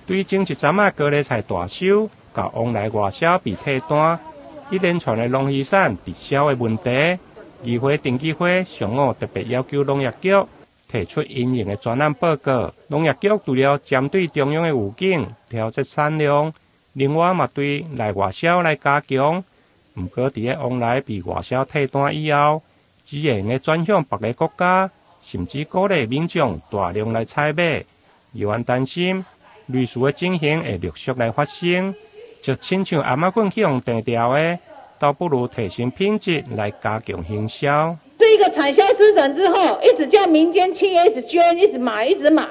對前一陣仔高麗菜大收，到旺來外銷被退單，一連串的農漁產滯銷的問題，議會登記會上午特別要求農業局提出因應的專案報告。農業局除了針對中央的預警調節產量，另外嘛對內外銷來加強。毋過佇咧旺來被外銷退單以後，只會用轉向別个國家，甚至鼓勵民眾大量來採買。議員擔心類似的情形會陸續來發生，就親像餡仔粉去予斷掉的，倒不如提升品質來加強行銷。這個產銷失準之後，一直叫民間企業一直捐，一直買，一直買，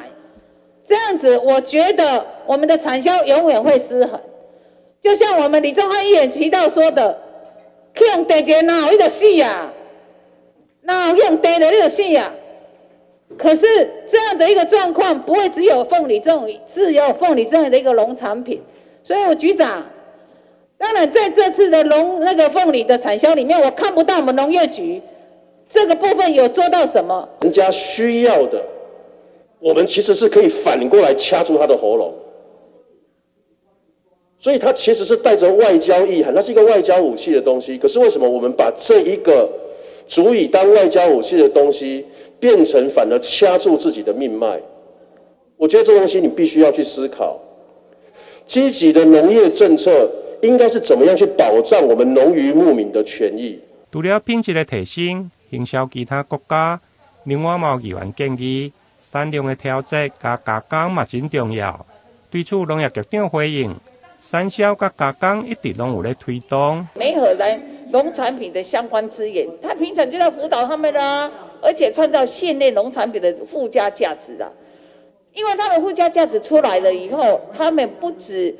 這樣子，我覺得我們的產銷永遠會失衡。就像我們李宗翰議員提到說的，去予斷一哪有你就死啊，哪有去予斷了你就死啊。可是這樣的一個狀況，不會只有鳳梨這種，只有鳳梨這樣的一個農產品。所以，我局長，當然在這次的農那個鳳梨的產銷裡面，我看不到我們農業局這個部分有做到什麼。人家需要的，我們其實是可以反過來掐住他的喉嚨。所以它其實是帶着外交意涵，它是一個外交武器的東西。可是為什麼我們把這一個足以當外交武器的東西，變成反而掐住自己的命脈？我覺得這東西你必須要去思考。積極的農業政策應該是怎麼樣去保障我們農漁牧民的權益？除了品質的提升，行銷其他國家，另外嘛有議員建議，產量的調節佮加工嘛真重要。對此，農業局長回應，產銷佮加工一直攏有咧推動。媒合來農產品的相關資源，他平常就在輔導他們啦，而且創造縣內農產品的附加價值啊。因為他們附加價值出來了以後，他們不止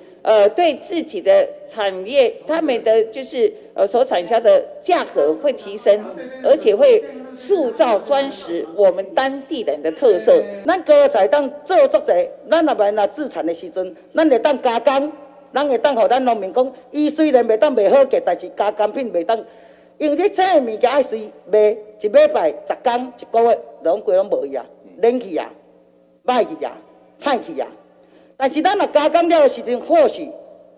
對自己的產業，他們的就是所產銷的價格會提升，而且會塑造專屬我們當地人的特色。咱高菜當做足濟，咱若萬若自產的時陣，咱會當加工，咱會當予咱農民講，伊雖然袂當賣好價，但是加工品袂當，因為你這個物件愛隨賣一禮拜、10工、一個月，攏規攏無去啊，冷去啊。歹去啊，歹去啊！但是咱若加工了的時陣，或許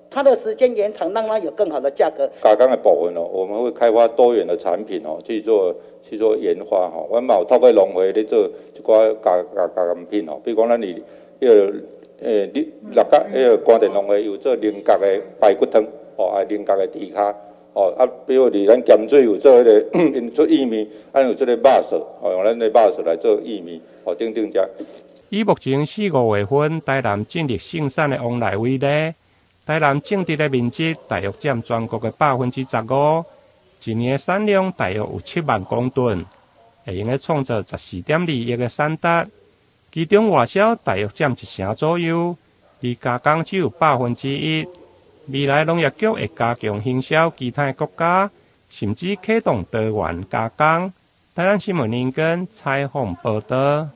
它的時間延長，讓它有更好的價格。加工的部分哦，我們會開發多元的產品哦，去做研發吼。阮嘛有透過農會咧做一寡加工品哦，比如講咱佇彼個你六甲彼個關田農會有做菱角的排骨湯，哦，啊菱角的豬跤，哦啊，比如佇咱鹹水有做彼個𪜶做薏米，咱有做個肉臊，哦，用咱的肉臊來做薏米，哦，等等遮。以目前四五月份台南進入盛產的旺來為例，台南種植的面積大約佔全國的15%，一年的產量大約有7萬公噸，會用來創造14.2億的產值。其中外銷大約佔一成左右，而加工只有1%。未來農業局會加強行銷其他的國家，甚至啟動多元加工。台南新聞林根採訪報道。